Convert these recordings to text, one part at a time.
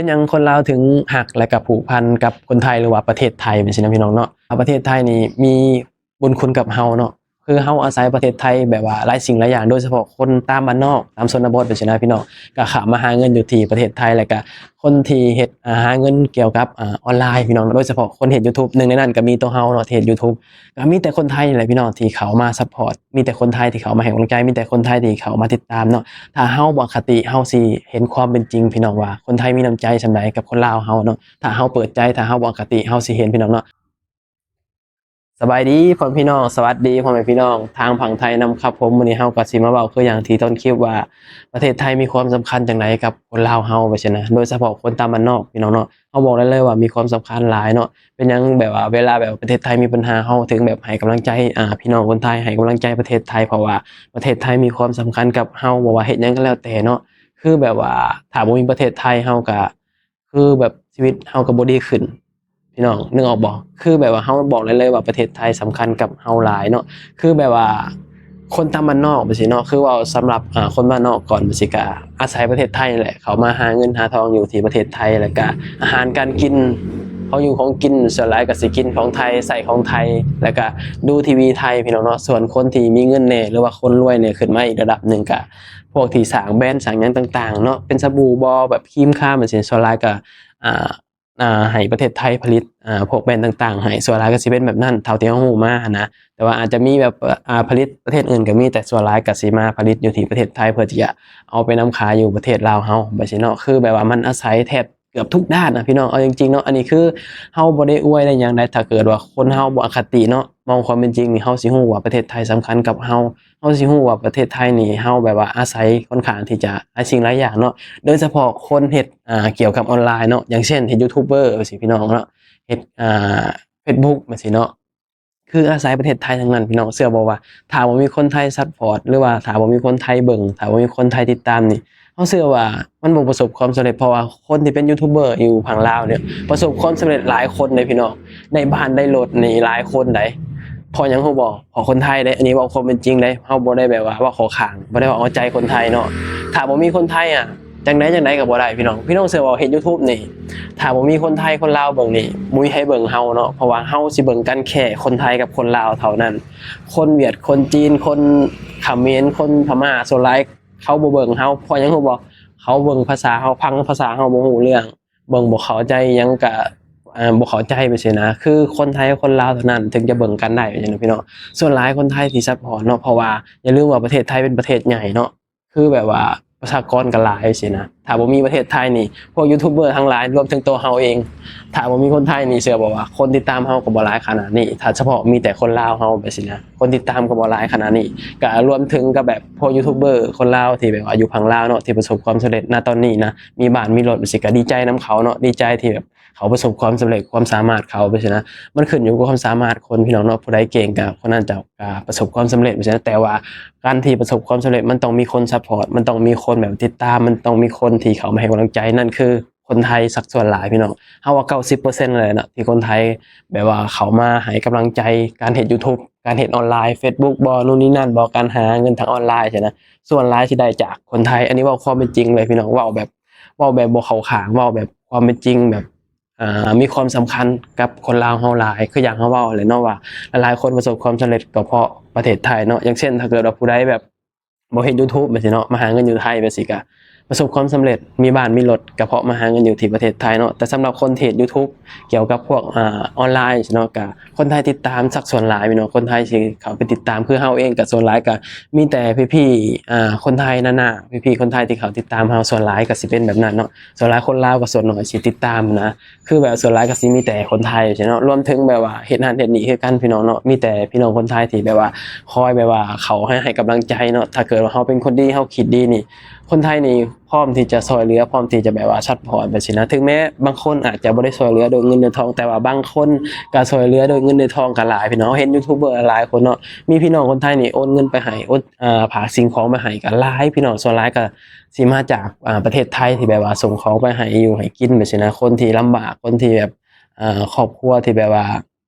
ປັນຫຍັງຄົນລາວເຖິງຮັກ ແລະກະຜູກພັນກັບຄົນໄທ ຫຼືວ່າປະເທດໄທ ແບບຊີ້ນະພີ່ນ້ອງເນາະ. ປະເທດໄທນີ້ມີບຸນຄຸນກັບເຮົາເນາະ ຄືເຮົາອາໄສປະເທດໄທແບບວ່າຫຼາຍສິ່ງຫຼາຍຢ່າງ ໂດຍສະເພາະຄົນຕາມບ້ານນອກ ຕາມຊົນນະບົດ ແບບຊີ້ນະພີ່ນ້ອງ ກະເຂົ້າມາຫາເງິນຢູ່ທີ່ປະເທດໄທ ແລະກະຄົນທີ່ເຮັດ ອາ ຫາເງິນກ່ຽວກັບ ອາ ອອນລາຍ ພີ່ນ້ອງ ໂດຍສະເພາະຄົນເຮັດ YouTube ໜຶ່ງໃນນັ້ນກະມີໂຕເຮົາເນາະ ທີ່ເຮັດ YouTube ກະມີແຕ່ຄົນໄທນີ້ແຫຼະພີ່ນ້ອງ ທີ່ເຂົ້າມາ support ມີແຕ່ຄົນໄທທີ່ເຂົ້າມາໃຫ້ກຳລັງໃຈ ມີແຕ່ຄົນໄທທີ່ເຂົ້າມາຕິດຕາມເນາະ. ຖ້າເຮົາບໍ່ອະຄະຕິ ເຮົາຊິເຫັນຄວາມເປັນຈິງ ພີ່ນ້ອງ ວ່າຄົນໄທມີນ້ຳໃຈສ່ຳໃດກັບຄົນລາວເຮົາເນາະ. ຖ້າເຮົາເປີດໃຈ ຖ້າເຮົາບໍ່ອະຄະຕິ ເຮົາຊິເຫັນ ພີ່ນ້ອງເນາະ. ສະບາຍດີພໍ່ແມ່ພີ່ນ້ອງ ສະຫວັດດີພໍ່ແມ່ພີ່ນ້ອງທາງຝັ່ງໄທນຳຄັບຜົມ. ມື້ນີ້ເຮົາກໍຊິມາເວົ້າຄືຢ່າງທີ່ຕົ້ນຄລິບວ່າ ປະເທດໄທມີຄວາມສຳຄັນຈັ່ງໃດກັບຄົນລາວເຮົາ ວ່າຊັ້ນນະ ໂດຍສະເພາະຄົນຕາມບ້ານນອກ ພີ່ນ້ອງເນາະ. ເຮົາບອກໄດ້ເລີຍວ່າມີຄວາມສຳຄັນຫຼາຍເນາະ. ເປັນຫຍັງແບບວ່າເວລາແບບປະເທດໄທມີບັນຫາ ເຮົາເຖິງແບບໃຫ້ກຳລັງໃຈ ອາ ພີ່ນ້ອງຄົນໄທ ໃຫ້ກຳລັງໃຈປະເທດໄທ ເພາະວ່າປະເທດໄທມີຄວາມສຳຄັນກັບເຮົາ ບໍ່ວ່າເຮັດຫຍັງກໍແລ້ວແຕ່ເນາະ. ຄືແບບວ່າຖ້າບໍ່ມີປະເທດໄທ ເຮົາກະ ຄືແບບຊີວິດເຮົາກໍບໍ່ດີຂຶ້ນ ພີ່ນ້ອງນຶກອອກບໍ່? ຄືແບບວ່າເຮົາບອກໄດ້ເລີຍວ່າປະເທດໄທສຳຄັນກັບເຮົາຫຼາຍເນາະ. ຄືແບບວ່າຄົນຕາມບ້ານນອກ ແບບຊີ້ເນາະ ຄືເວົ້າສຳລັບ ອາ ຄົນບ້ານນອກກ່ອນ ແບບຊີ້ ກະອາໄສປະເທດໄທນີ້ແຫຼະ ເຂົ້າມາຫາເງິນຫາທອງຢູ່ທີ່ປະເທດໄທ ແລ້ວກະອາຫານການກິນ ຂອງຢູ່ຂອງກິນ ສ່ວນຫຼາຍກະຊິກິນຂອງໄທ ໃຊ້ຂອງໄທ ແລ້ວກະດູທີວີໄທ ພີ່ນ້ອງເນາະ. ສ່ວນຄົນທີ່ມີເງິນແດ່ ຫຼືວ່າຄົນລວຍແດ່ ຂຶ້ນມາອີກລະດັບໜຶ່ງ ກະພວກທີ່ສ້າງແບຣນສ້າງຫຍັງຕ່າງໆເນາະ ເປັນສະບູບໍ ແບບຄຣີມຄາ ແບບຊີ້ ສ່ວນຫຼາຍກະ ອາ ອາ ໃຫ້ປະເທດໄທຜະລິດ ອາ ພວກແບຣນຕ່າງໆໃຫ້ ສ່ວນຫຼາຍກໍຊິເປັນແບບນັ້ນ ເທົ່າທີ່ເຮົາຮູ້ມາຫັ້ນນະ. ແຕ່ວ່າອາດຈະມີແບບ ອາ ຜະລິດປະເທດອື່ນກໍມີ ແຕ່ສ່ວນຫຼາຍກໍຊິມາຜະລິດຢູ່ທີ່ປະເທດໄທ ເພື່ອທີ່ຈະເອົາໄປນຳຂາຍຢູ່ປະເທດລາວເຮົາ ແບບຊີ້ເນາະ. ຄືແບບວ່າມັນອາໄສແທບເກືອບທຸກດ້ານນະ ພີ່ນ້ອງ ເອົາຈິງໆເນາະ. ອັນນີ້ຄືເຮົາບໍ່ໄດ້ອວຍໄດ້ຫຍັງໃດ ຖ້າເກີດວ່າຄົນເຮົາບໍ່ອະຄະຕິເນາະ ມອງຄວາມເປັນຈິງນີ້ ເຮົາຊິຮູ້ວ່າປະເທດໄທສຳຄັນກັບເຮົາ ເຮົາຊິຮູ້ວ່າປະເທດໄທນີ້ ເຮົາແບບວ່າອາໄສຂ້ອນຂ້າງທີ່ຈະຫຼາຍສິ່ງຫຼາຍຢ່າງເນາະ ໂດຍສະເພາະຄົນເຮັດ ອ່າ ກ່ຽວກັບອອນລາຍເນາະ ຢ່າງເຊັ່ນເຮັດຢູທູບເບີ ຈັ່ງຊີ້ ພີ່ນ້ອງເນາະ ເຮັດ ອ່າ ເຟສບຸກ ຈັ່ງຊີ້ເນາະ ຄືອາໄສປະເທດໄທທັງນັ້ນ ພີ່ນ້ອງ. ເຊື່ອບໍ່ວ່າຖ້າບໍ່ມີຄົນໄທຊັບພອດ ຫຼືວ່າຖ້າບໍ່ມີຄົນໄທເບິ່ງ ຖ້າບໍ່ມີຄົນໄທຕິດຕາມນີ້ ເຮົາເຊື່ອວ່າມັນບໍ່ປະສົບຄວາມສຳເລັດ ເພາະວ່າຄົນທີ່ເປັນຢູທູບເບີຢູ່ຝັ່ງລາວນີ້ປະສົບຄວາມສຳເລັດຫຼາຍຄົນເດ້ ພີ່ນ້ອງ ໄດ້ບ້ານໄດ້ລົດນີ້ຫຼາຍຄົນໃດ໋. ເພາະຫຍັງຮູ້ບໍ່? ເພາະຄົນໄທເດ້. ອັນນີ້ເວົ້າຄວາມເປັນຈິງເດ້ ເຮົາບໍ່ໄດ້ແບບວ່າເວົ້າເຂົ້າຂ້າງ ບໍ່ໄດ້ວ່າເອົາໃຈຄົນໄທເນາະ. ຖ້າບໍ່ມີຄົນໄທອະ ຈັ່ງໃດຈັ່ງໃດກໍບໍ່ໄດ້ ພີ່ນ້ອງ. ພີ່ນ້ອງເຊື່ອບໍ່? ເຮັດຢູທູບນີ້ ຖ້າບໍ່ມີຄົນໄທຄົນລາວເບິ່ງນີ້ ບໍ່ມີໃຜເບິ່ງເຮົາເນາະ ເພາະວ່າເຮົາຊິເບິ່ງກັນແຄ່ຄົນໄທກັບຄົນລາວເທົ່ານັ້ນ. ຄົນຫວຽດ ຄົນຈີນ ຄົນຂະເໝນ ຄົນພະມ້າ ສ່ວນຫຼາຍ ເຂົາບໍ່ເບິ່ງເຮົາ ເພາະຫຍັງຮູ້ບໍ່? ເຂົາເບິ່ງພາສາເຮົາ ຟັງພາສາເຮົາບໍ່ຮູ້ເລື່ອງ ເບິ່ງບໍ່ເຂົ້າໃຈຫຍັງກະ ເອີ ບໍ່ເຂົ້າໃຈ ແບບຊີ້ນະ. ຄືຄົນໄທຄົນລາວເທົ່ານັ້ນເຖິງຈະເບິ່ງກັນໄດ້ ແບບຊີ້ນະ ພີ່ນ້ອງ. ສ່ວນຫຼາຍຄົນໄທທີ່ຊັບພອດເນາະ ເພາະວ່າຢ່າລືມວ່າປະເທດໄທເປັນປະເທດໃຫຍ່ເນາະ ຄືແບບວ່າປະຊາກອນກໍຫຼາຍ ແບບຊີ້ນະ. ຖ້າບໍ່ມີປະເທດໄທນີ້ ພວກຢູທູບເບີທັງຫຼາຍ ລວມເຖິງຕົວເຮົາເອງ ຖ້າບໍ່ມີຄົນໄທນີ້ ເຊື່ອບໍ່ວ່າຄົນຕິດຕາມເຮົາກໍບໍ່ຫຼາຍຂະໜາດນີ້ ຖ້າສະເພາະມີແຕ່ຄົນລາວເຮົາ ແບບຊີ້ນະ. ຄົນຕິດຕາມກໍບໍ່ຫຼາຍຂະໜາດນີ້ ກໍລວມເຖິງກັບແບບພວກຢູທູບເບີຄົນລາວທີ່ແບບວ່າຢູ່ຝັ່ງລາວເນາະ ທີ່ປະສົບຄວາມສຳເລັດນະຕອນນີ້ນະ ມີບ້ານມີລົດ ແບບຊີ້ ກໍດີໃຈນຳເຂົາເນາະ ດີໃຈທີ່ແບບເຂົາປະສົບຄວາມສຳເລັດ ຄວາມສາມາດເຂົາ ແບບຊີ້ນະ. ມັນຂຶ້ນຢູ່ກັບຄວາມສາມາດຄົນ ພີ່ນ້ອງເນາະ ຜູ້ໃດເກັ່ງກໍຄົນນັ້ນຈະ ກໍປະສົບຄວາມສຳເລັດ ແບບຊີ້ນະ. ແຕ່ວ່າການທີ່ປະສົບຄວາມສຳເລັດ ມັນຕ້ອງມີຄົນຊັບພອດ ມັນຕ້ອງມີຄົນແບບຕິດຕາມ ມັນຕ້ອງມີຄົນທີ່ເຂົ້າມາໃຫ້ກຳລັງໃຈ ນັ້ນຄືຄົນໄທສັກສ່ວນຫຼາຍ ພີ່ນ້ອງ. ເຮົາວ່າເກົ້າສິບເປີເຊັນເລີຍເນາະ ທີ່ຄົນໄທແບບວ່າເຂົ້າມາໃຫ້ກຳລັງໃຈການເຮັດຢູທູບ ການເຮັດອອນລາຍ ເຟສບຸກບໍ ນູ່ນນີ້ນັ້ນບໍ ການຫາເງິນທາງອອນລາຍ ຊີ້ນະ. ສ່ວນຫຼາຍຊິໄດ້ຈາກຄົນໄທ ອັນນີ້ເວົ້າຄວາມເປັນຈິງເລີຍ ພີ່ນ້ອງ ເວົ້າແບບ ເວົ້າແບບບໍ່ເຂົ້າຂ້າງ ເວົ້າແບບຄວາມເປັນຈິງ ແບບ ອ່າ ມີຄວາມສຳຄັນກັບຄົນລາວເຮົາຫຼາຍ ຄືຢ່າງເຮົາເວົ້າແຫຼະເນາະ ວ່າຫຼາຍໆຄົນປະສົບຄວາມສຳເລັດກໍເພາະປະເທດໄທເນາະ. ຢ່າງເຊັ່ນ ຖ້າເກີດວ່າຜູ້ໃດແບບ ບໍ່ເຮັດຢູທູບ ແບບຊີ້ເນາະ ມາຫາເງິນຢູ່ໄທ ແບບຊີ້ ກະປະສົບຄວາມສຳເລັດ ມີບ້ານມີລົດ ກະເພາະມາຫາເງິນຢູ່ທີ່ປະເທດໄທເນາະ. ແຕ່ສຳລັບຄົນທີ່ເຮັດຢູທູບກ່ຽວກັບພວກ ອາ ອອນລາຍ ຊີ້ເນາະ ກະຄົນໄທຕິດຕາມສັກສ່ວນຫຼາຍ ພີ່ນ້ອງ. ຄົນໄທທີ່ເຂົ້າໄປຕິດຕາມ ຄືເຮົາເອງກະສ່ວນຫຼາຍກະມີແຕ່ພີ່ໆ ອາ ຄົນໄທນະ ພີ່ໆຄົນໄທທີ່ເຂົ້າຕິດຕາມເຮົາ ສ່ວນຫຼາຍກະຊິເປັນແບບນັ້ນເນາະ. ສ່ວນຫຼາຍຄົນລາວກໍສ່ວນໜ້ອຍຊິຕິດຕາມນະ ຄືແບບສ່ວນຫຼາຍກໍຊິມີແຕ່ຄົນໄທຊີ້ເນາະ. ລວມເຖິງແບບວ່າເຮັດຫັ້ນເຮັດນີ້ຄືກັນ ພີ່ນ້ອງເນາະ ມີແຕ່ພີ່ນ້ອງຄົນໄທທີ່ແບບວ່າຄອຍແບບວ່າເຂົ້າໃຫ້ ໃຫ້ກຳລັງໃຈເນາະ. ຖ້າເກີດວ່າເຮົາເປັນຄົນດີ ເຮົາຄິດດີນີ້ ຄົນໄທນີ້ພ້ອມທີ່ຈະຊ່ອຍເຫຼືອ ພ້ອມທີ່ຈະແບບວ່າຊັບພອດ ແບບຊີ້ນະ. ເຖິງແມ້ບາງຄົນອາດຈະບໍ່ໄດ້ຊ່ອຍເຫຼືອດ້ວຍເງິນດ້ວຍທອງ ແຕ່ວ່າບາງຄົນກໍຊ່ອຍເຫຼືອດ້ວຍເງິນດ້ວຍທອງກໍຫຼາຍ ພີ່ນ້ອງ. ເຮົາເຫັນຢູທູບເບີຫຼາຍໆຄົນເນາະ ມີພີ່ນ້ອງຄົນໄທນີ້ໂອນເງິນໄປໃຫ້ ໂອນ ອ່າ ຝາກສິ່ງຂອງໄປໃຫ້ກໍຫຼາຍ ພີ່ນ້ອງ. ສ່ວນຫຼາຍກໍ ຊິມາຈາກ ອ່າ ປະເທດໄທທີ່ແບບວ່າສົ່ງຂອງໄປໃຫ້ຢູ່ໃຫ້ກິນ ແບບຊີ້ນະ. ຄົນທີ່ລຳບາກ ຄົນທີ່ແບບ ເອີ ຄອບຄົວທີ່ແບບວ່າ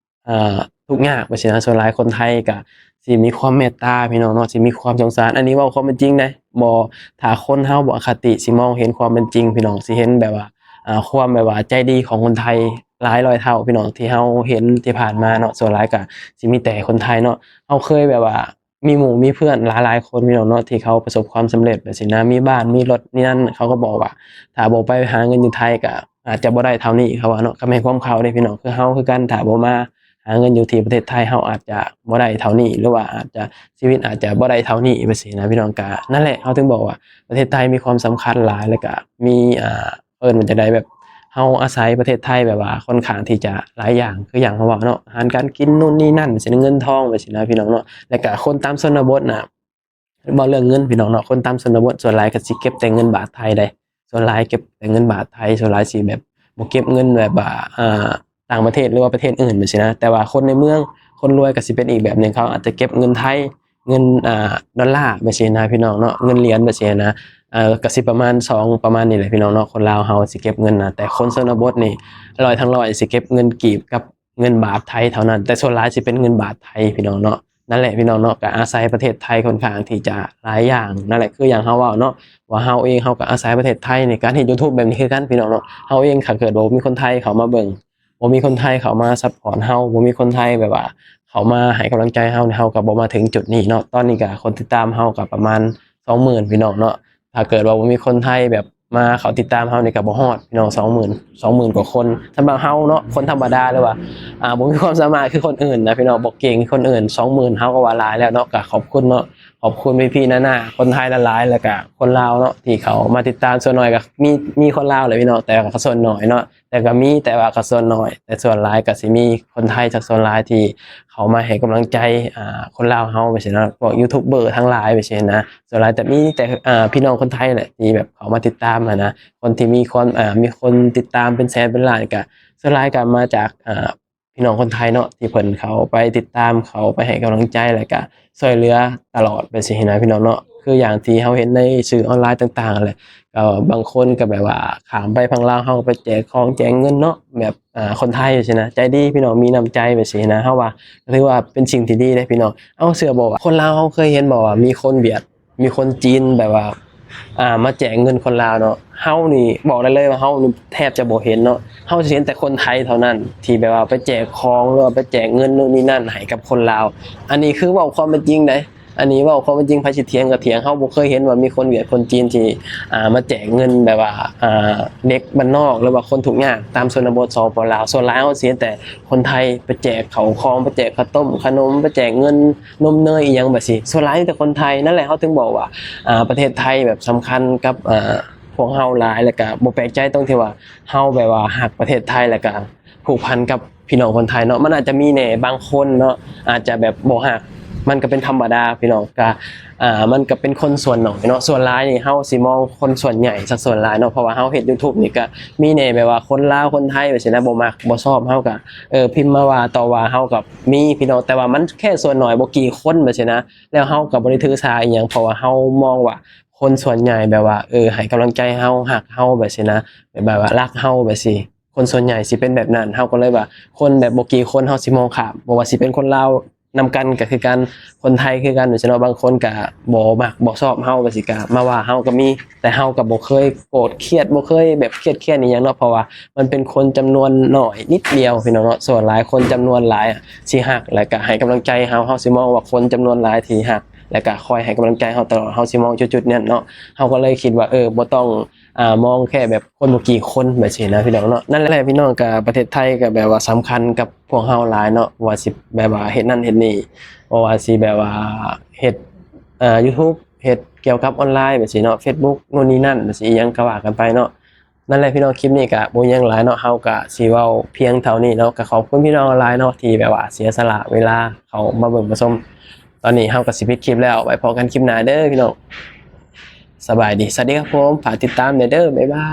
ເອີ ທຸກຍາກ ແບບຊີ້ນະ. ສ່ວນຫຼາຍຄົນໄທກໍຊິມີຄວາມເມດຕາ ພີ່ນ້ອງເນາະ ຊິມີຄວາມສົງສານ. ອັນນີ້ເວົ້າຄວາມເປັນຈິງເດ້ ບໍ່ ຖ້າຄົນເຮົາບໍ່ອະຄະຕິ ຊິມອງເຫັນຄວາມເປັນຈິງ ພີ່ນ້ອງ ຊິເຫັນແບບວ່າ ອ່າ ຄວາມແບບວ່າໃຈດີຂອງຄົນໄທຫຼາຍຮ້ອຍເທົ່າ ພີ່ນ້ອງ ທີ່ເຮົາເຫັນທີ່ຜ່ານມາເນາະ. ສ່ວນຫຼາຍກໍຊິມີແຕ່ຄົນໄທເນາະ. ເຮົາເຄີຍແບບວ່າມີໝູ່ມີເພື່ອນຫຼາຍໆຄົນ ພີ່ນ້ອງເນາະ ທີ່ເຂົາປະສົບຄວາມສຳເລັດແບບຊີ້ນະ ມີບ້ານມີລົດນີ້ນັ້ນ ເຂົາກໍບອກວ່າ ຖ້າບໍ່ໄປຫາເງິນຢູ່ໄທກໍອາດຈະບໍ່ໄດ້ເທົ່ານີ້ ເຂົາວ່າເນາະ. ກໍແມ່ນຄວາມເຂົາເດ້ ພີ່ນ້ອງ ຄືເຮົາຄືກັນ ຖ້າບໍ່ມາ ຫາເງິນຢູ່ທີ່ປະເທດໄທ ເຮົາອາດຈະບໍ່ໄດ້ເທົ່ານີ້ ຫຼືວ່າອາດຈະ ຊີວິດອາດຈະບໍ່ໄດ້ເທົ່ານີ້ ແບບຊີ້ນະ ພີ່ນ້ອງ. ກະນັ້ນແຫຼະ ເຮົາເຖິງບອກວ່າປະເທດໄທມີຄວາມສຳຄັນຫຼາຍ ແລ້ວກະມີ ອ່າ ເອີ້ນວ່າຈັ່ງໃດ ແບບເຮົາອາໄສປະເທດໄທແບບວ່າຄ່ອນຂ້າງທີ່ຈະຫຼາຍຢ່າງ ຄືຢ່າງເຮົາເວົ້າເນາະ ອາຫານການກິນ ໂນ່ນນີ້ນັ້ນ ແບບຊີ້ນະ ເງິນທອງ ແບບຊີ້ນະ ພີ່ນ້ອງເນາະ. ແລ້ວກະຄົນຕາມຊົນນະບົດນະ ເວົ້າເລື່ອງເງິນ ພີ່ນ້ອງເນາະ ຄົນຕາມຊົນນະບົດສ່ວນຫຼາຍກໍຊິເກັບແຕ່ເງິນບາດໄທເດ້ ສ່ວນຫຼາຍເກັບແຕ່ເງິນບາດໄທ ສ່ວນຫຼາຍຊິແບບບໍ່ເກັບເງິນແບບວ່າ ອ່າ ຕ່າງປະເທດ ຫຼືວ່າປະເທດອື່ນແບບຊີ້ນະ. ແຕ່ວ່າຄົນໃນເມືອງ ຄົນລວຍກໍຊິເປັນອີກແບບໜຶ່ງ ເຂົາອາດຈະເກັບເງິນໄທ ເງິນ ອ່າ ດອນລາ ແບບຊີ້ນະ ພີ່ນ້ອງເນາະ ເງິນຫຼຽນ ແບບຊີ້ນະ. ເອີ ກໍຊິປະມານສອງ ປະມານນີ້ແຫຼະ ພີ່ນ້ອງເນາະ. ຄົນລາວເຮົາຊິເກັບເງິນນະ ແຕ່ຄົນຊົນນະບົດນີ້ ຮ້ອຍທັງຮ້ອຍ ຊິເກັບເງິນກີບກັບເງິນບາດໄທເທົ່ານັ້ນ ແຕ່ສ່ວນຫຼາຍຊິເປັນເງິນບາດໄທ ພີ່ນ້ອງເນາະ. ນັ້ນແຫຼະ ພີ່ນ້ອງເນາະ ກໍອາໄສປະເທດໄທຄ່ອນຂ້າງທີ່ຈະຫຼາຍຢ່າງ. ນັ້ນແຫຼະ ຄືຢ່າງເຮົາເວົ້າເນາະ ວ່າເຮົາເອງ ເຮົາກໍອາໄສປະເທດໄທໃນການເຮັດ YouTube ແບບນີ້ຄືກັນ ພີ່ນ້ອງເນາະ. ເຮົາເອງ ຖ້າເກີດວ່າບໍ່ມີຄົນໄທເຂົ້າມາເບິ່ງ ບໍ່ມີຄົນໄທເຂົ້າມາຊັບພອດເຮົາ ບໍ່ມີຄົນໄທແບບວ່າເຂົ້າມາໃຫ້ກຳລັງໃຈເຮົານີ້ ເຮົາກໍບໍ່ມາເຖິງຈຸດນີ້ເນາະ. ຕອນນີ້ກໍຄົນຕິດຕາມເຮົາກໍປະມານສອງໝື່ນ ພີ່ນ້ອງເນາະ. ຖ້າເກີດວ່າບໍ່ມີຄົນໄທແບບມາເຂົ້າຕິດຕາມເຮົານີ້ ກໍບໍ່ຮອດ ພີ່ນ້ອງ ສອງໝື່ນ ສອງໝື່ນກວ່າຄົນ. ສຳລັບເຮົາເນາະ ຄົນທຳມະດາ ຫຼືວ່າ ອ່າ ບໍ່ມີຄວາມສາມາດຄືຄົນອື່ນນະ ພີ່ນ້ອງ ບໍ່ເກັ່ງຄືຄົນອື່ນ ສອງໝື່ນ ເຮົາກໍວ່າຫຼາຍແລ້ວເນາະ. ກໍຂອບຄຸນເນາະ ຂອບຄຸນພີ່ໆນ້າໆ ຄົນໄທຫຼາຍໆ ແລ້ວກໍຄົນລາວເນາະ ທີ່ເຂົ້າມາຕິດຕາມ. ສ່ວນໜ້ອຍກໍມີ ມີຄົນລາວແຫຼະ ພີ່ນ້ອງ ແຕ່ກໍສ່ວນໜ້ອຍເນາະ ແຕ່ກໍມີ ແຕ່ວ່າກໍສ່ວນໜ້ອຍ ແຕ່ສ່ວນຫຼາຍກໍຊິມີຄົນໄທສັກສ່ວນຫຼາຍທີ່ເຂົ້າມາໃຫ້ກຳລັງໃຈ ອ່າ ຄົນລາວເຮົາ ແບບຊີ້ນະ ພວກຢູທູບເບີທັງຫຼາຍ ແບບຊີ້ນະ. ສ່ວນຫຼາຍຈະມີແຕ່ ອ່າ ພີ່ນ້ອງຄົນໄທແຫຼະ ທີ່ແບບເຂົ້າມາຕິດຕາມຫັ້ນນະ ຄົນທີ່ມີຄວາມ ອ່າ ມີຄົນຕິດຕາມເປັນແສນເປັນລ້ານ ກໍສ່ວນຫຼາຍກໍມາຈາກ ອ່າ ພີ່ນ້ອງຄົນໄທເນາະ ທີ່ເພິ່ນເຂົ້າໄປຕິດຕາມ ເຂົ້າໄປໃຫ້ກຳລັງໃຈ ແລ້ວກະຊ່ວຍເຫຼືອຕະຫຼອດ ແບບຊີ້ນະ ພີ່ນ້ອງເນາະ. ຄືຢ່າງທີ່ເຮົາເຫັນໃນສື່ອອນລາຍຕ່າງໆ ແຫຼະ ກໍບາງຄົນກໍແບບວ່າຂ້າມໄປຝັ່ງລາວ ເຮົາກໍໄປແຈກຂອງແຈກເງິນເນາະ ແບບ ອ່າ ຄົນໄທຊີ້ນະ ໃຈດີ ພີ່ນ້ອງ ມີນ້ຳໃຈ ແບບຊີ້ນະ. ເຮົາວ່າກໍຖືວ່າເປັນສິ່ງທີ່ດີເດ້ ພີ່ນ້ອງ. ເອົາ ເຊື່ອບໍ່ວ່າ ຄົນລາວ ເຮົາເຄີຍເຫັນບໍ່ວ່າມີຄົນຫວຽດ ມີຄົນຈີນແບບວ່າ ອ່າ ມາແຈກເງິນຄົນລາວເນາະ. ເຮົານີ້ບອກໄດ້ເລີຍວ່າ ເຮົານີ້ແທບຈະບໍ່ເຫັນເນາະ. ເຮົາຊິເຫັນແຕ່ຄົນໄທເທົ່ານັ້ນ ທີ່ແບບວ່າໄປແຈກຂອງ ຫຼືວ່າໄປແຈກເງິນໂນ່ນນີ້ນັ້ນໃຫ້ກັບຄົນລາວ. ອັນນີ້ຄືເວົ້າຄວາມເປັນຈິງເດ້ ອັນນີ້ເວົ້າຄວາມເປັນຈິງ ໃຜຊິຖຽງກໍຖຽງ. ເຮົາບໍ່ເຄີຍເຫັນວ່າມີຄົນຫວຽດ ຄົນຈີນທີ່ ອ່າ ມາແຈກເງິນແບບວ່າ ອ່າ ເດັກບ້ານນອກ ຫຼືວ່າຄົນທຸກຍາກຕາມຊົນນະບົດ ສປປ ລາວ. ສ່ວນຫຼາຍເຮົາຊິເຫັນແຕ່ ຄົນໄທໄປແຈກເຂົ້າຂອງ ໄປແຈກເຂົ້າຕົ້ມຂະໜົມ ໄປແຈກເງິນນົມເນີຍອີ່ຫຍັງແບບຊີ້ ສ່ວນຫຼາຍມີແຕ່ຄົນໄທ. ນັ້ນແຫຼະ ເຮົາເຖິງບອກວ່າ ອ່າ ປະເທດໄທແບບສຳຄັນກັບ ອ່າ ພວກເຮົາຫຼາຍ ແລ້ວກະບໍ່ແປກໃຈຕົງທີ່ວ່າເຮົາແບບວ່າຮັກປະເທດໄທ ແລ້ວກະຜູກພັນກັບພີ່ນ້ອງຄົນໄທເນາະ. ມັນອາດຈະມີແດ່ບາງຄົນເນາະ ອາດຈະແບບບໍ່ຮັກ ມັນກະເປັນທຳມະດາ ພີ່ນ້ອງ. ກະ ອ່າ ມັນກະເປັນຄົນສ່ວນໜ້ອຍເນາະ ສ່ວນຫຼາຍນີ້ເຮົາຊິມອງຄົນສ່ວນໃຫຍ່ຊະສ່ວນຫຼາຍເນາະ. ເພາະວ່າເຮົາເຮັດຢູທູບນີ້ກະມີແດ່ແບບວ່າຄົນລາວຄົນໄທແບບຊີ້ນະ ບໍ່ມັກບໍ່ຊອບເຮົາກະ ເອີ ພິມມາວ່າຕໍ່ວ່າເຮົາກະມີ ພີ່ນ້ອງ ແຕ່ວ່າມັນແຄ່ສ່ວນໜ້ອຍບໍ່ກີ່ຄົນແບບຊີ້ນະ. ແລ້ວເຮົາກະບໍ່ໄດ້ຖືສາອີ່ຫຍັງ ເພາະວ່າເຮົາມອງວ່າຄົນສ່ວນໃຫຍ່ແບບວ່າ ເອີ ໃຫ້ກຳລັງໃຈເຮົາ ຮັກເຮົາແບບຊີ້ນະ ແບບວ່າຮັກເຮົາແບບຊີ້ ຄົນສ່ວນໃຫຍ່ຊິເປັນແບບນັ້ນ. ເຮົາກໍເລີຍວ່າ ຄົນແບບບໍ່ກີ່ຄົນເຮົາຊິມອງຂ້າມ ບໍ່ວ່າຊິເປັນຄົນລາວ ນຳກັນກໍຄືກັນ ຄົນໄທຄືກັນ ຈັ່ງຊີ້ເນາະ. ບາງຄົນກໍບໍ່ມັກບໍ່ຊອບເຮົາ ກໍຊິກະມາວ່າເຮົາກໍມີ ແຕ່ເຮົາກໍບໍ່ເຄີຍໂກດຄຽດ ບໍ່ເຄີຍແບບຄຽດແຄ້ນອີ່ຫຍັງເນາະ ເພາະວ່າມັນເປັນຄົນຈຳນວນໜ້ອຍນິດດຽວ ພີ່ນ້ອງເນາະ. ສ່ວນຫຼາຍຄົນຈຳນວນຫຼາຍຊິຮັກ ແລ້ວກໍໃຫ້ກຳລັງໃຈເຮົາ ເຮົາຊິມອງວ່າຄົນຈຳນວນຫຼາຍທີ່ຮັກ ແລ້ວກໍຄອຍໃຫ້ກຳລັງໃຈເຮົາຕະຫຼອດ ເຮົາຊິມອງຈຸດໆນັ້ນເນາະ. ເຮົາກໍເລີຍຄິດວ່າ ເອີ ບໍ່ຕ້ອງ ອ່າ ມອງແຄ່ແບບຄົນບໍ່ກີ່ຄົນແບບຊີ້ນະ ພີ່ນ້ອງເນາະ. ນັ້ນແຫຼະ ພີ່ນ້ອງ ກະປະເທດໄທກະແບບວ່າສຳຄັນກັບພວກເຮົາຫຼາຍເນາະ ບໍ່ວ່າຊິແບບວ່າເຮັດນັ້ນເຮັດນີ້ ບໍ່ວ່າຊິແບບວ່າເຮັດ ອ່າ ຢູທູບ ເຮັດກ່ຽວກັບອອນລາຍແບບຊີ້ເນາະ ເຟສບຸກ ໂນ່ນນີ້ນັ້ນແບບຊີ້ ອີ່ຫຍັງກະວ່າກັນໄປເນາະ. ນັ້ນແຫຼະ ພີ່ນ້ອງ ຄລິບນີ້ກະບໍ່ມີຫຍັງຫຼາຍເນາະ ເຮົາກະຊິເວົ້າພຽງເທົ່ານີ້ເນາະ. ກະຂອບຄຸນພີ່ນ້ອງຫຼາຍເນາະ ທີ່ແບບວ່າເສຍສະຫຼະເວລາເຂົ້າມາເບິ່ງມາຊົມ. ຕອນນີ້ເຮົາກໍຊິປິດຄລິບແລ້ວ ໄວ້ພໍ້ກັນຄລິບໜ້າເດີພີ່ນ້ອງ. ສະບາຍດີ ສະຫວັດດີຄັບຜົມ ຝາກຕິດຕາມແດ່ເດີ ບາຍບາຍ.